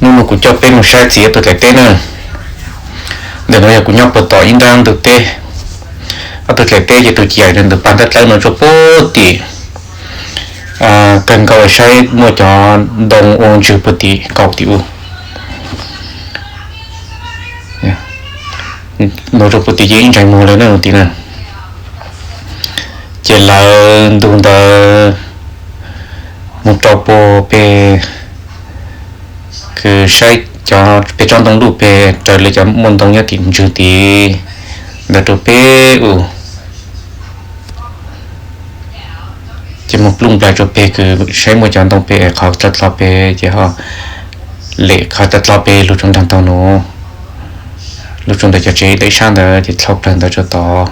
Hnub no kuv coj peb mus saib txiv ob tug dlaim teb na. Ntawm no yog kuv nyob puag tom ib nrab ntug teb. Ob tug dlaim teb ces tus cim yam ntawm pag ntab dlawb no tsuas puag tim kawg nkaus saib muaj cov ntoo ua ntswg puag tim kaum tim u. Ntoo rau puag tim ces ib ntsais muag lawm na tim na. Ces lawv ntu ntawd mus rau puag pem kws saib cov pem tsob ntoo luj pem raws li cov muaj ntoo nyob tim ntswg tid ntawd rau pem u. Ces mus pluj nplaig rau pem kws saib muaj cov ntoo pem qhov dlha dlo pem ces ho lem qhov dlha dlo pem lug rau nraag taug no, lug rau ntawm cov tsev dleb sab ntawd ces dlhau plawg ntawd rau tod.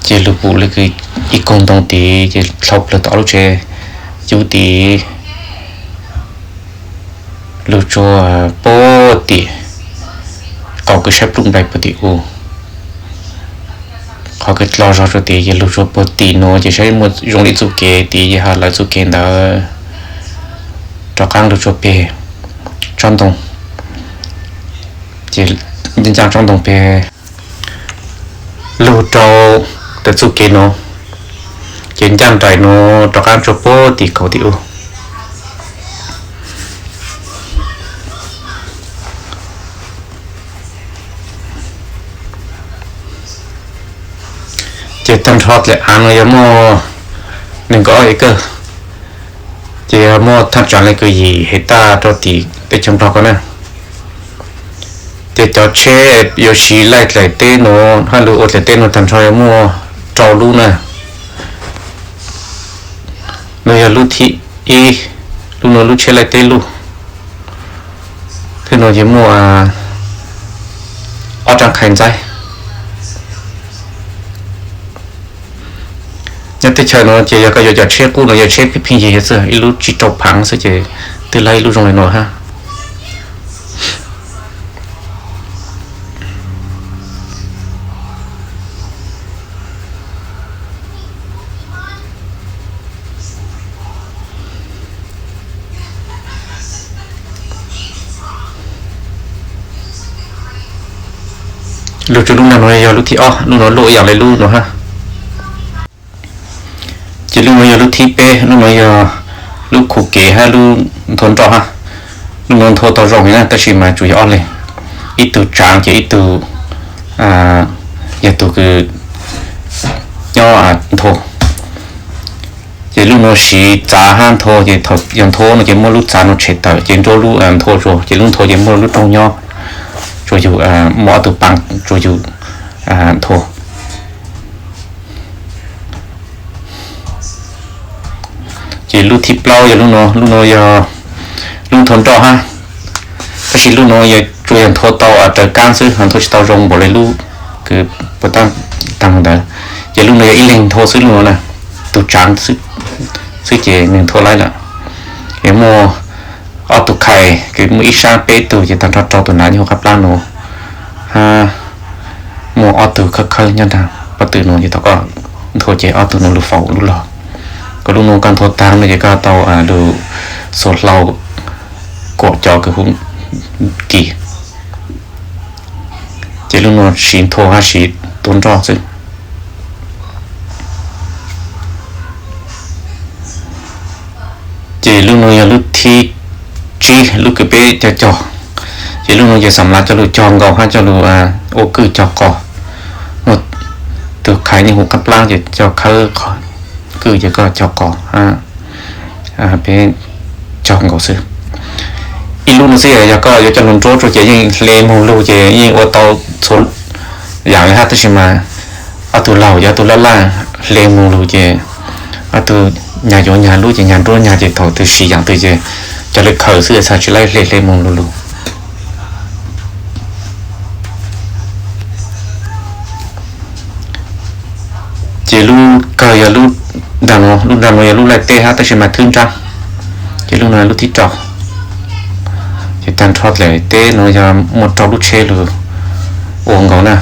Ces lug pum li kws ib koog ntoo tid ces dlhau plawg tau ob lub tsev cub tid lug rua puag tim qaum kws saib pluj nplaig puag tim u. Qhov kws dlo zog rua tid ces lug rua puag tim nuav ces saib muaj zoo li txuj kev tid ces ho lawv txuj kev ntawd rov qaab lug rua peg tsob ntoo, ces ncaaj tsob ntoo peg lug rau ntawm txuj kev nuav, ces ncaaj nraim nuav rov qaab rua puag tim kaum tim u. Ces tag nrho dlaim av no yog muaj neeg nkaum ob hais kawg, ces yog muaj thaj tsam li kws yim hais taj rua tim teb chaws Nplog ko na. Ces cov tsheb yuav siv laij dlaim teb nuav hab lug ua dlaim teb nuav tag nrho yog muaj rau lub na. Nuav yog lub thib ib, lub nuav lub tsheb laij teb lug. Thwb nuav ces muaj ob rab qhais ntxaib. Nyob teb chaws nuav ces yog koj yuav cov tsheb qub nuav yog tsheb pheej pheej yig xwb, ib lub tsib rau phaav xwb ces twb lawv ib lub zoo li nuav hab. Lug rua lub nag nuav yog lub thib ob, lub nuav luj ib yam li lub nuav hab. Ces lub nuav yog lub thib peb, lub nuav yog lub khu kev hab lub nthua nroj hab. Lub nuav nthua tau zoo heev na tab sis mas tsuas yog ob leeg, ib tug tsaav ces ib tug yog tug kws nyob nthua. Ces lub nuav siv txav hab nthua, ces thaum yog nthua no ces muab lub txav no tshem tawm ces nrua lub nthua rua, ces lub nthua ces muaj lub rooj nyob rua yug, muaj ob tug paa rua yug nthua. Ces lub thib plaub yog lub nuav, lub nuav yog lub nthua nroj hab, tab sis lub nuav yog tsuas yog nthua tau raws kaab xwb, nthua tsis tau zoo npaum li lub kws puag ta taag ntawd. Ces lub nuav yog ib leeg nthua xwb, lub nuav na, tug tsaav xwb ces nws nthua laib lawm. Yog muaj ob tug khais kws muaj ib saab peb tug ces tag nrho rau tug nav nyob huv qab plab nuav hab. Muaj ob tug khawb khawb nyob nraag pob tw nuav ces thaum koj nthua ces ob tug nuav lug faus lub log. Koj lub nuav koj nthua taag no ces koj tau lug xuas hlau kuam cov kws hu kis. Ces lub nuav siv nthua hab siv tua nroj xwb. Ces lub nuav yog lub thib tsib, lub kws peb cog cog. Ces lub nuav ces xam lav coj lug cog nkaus hab coj lug ua kwj cog qos. Muaj tug khais nyob huv qab plab ces coj khawb kwj ces koj cog qos hab peb cog nkaus xwb. Ib lub nuav xwb yog koj yuav coj lug nruab rua ces yeej hle moog lug ces yeej ua tau txhua yam li hab, tab sis mas ob tug laug ces ob tug laj laj hle moog lug ces ob tug nyag yuav nyag lub ces nyag nruab nyag ces thaum twg siv yaam twg ces coj lug khaws xwb, txhaj tsis laib hle hle moog lug lug. Ces lub kawg yog lub nraag nuav, lub nraag nuav yog lub laij teb hab tab sis mas thwb nraab. Ces lub nuav lub thib rau. Ces tag nrho dlaim teb nuav yog muaj rau lub tsheb lug ua nkaus na.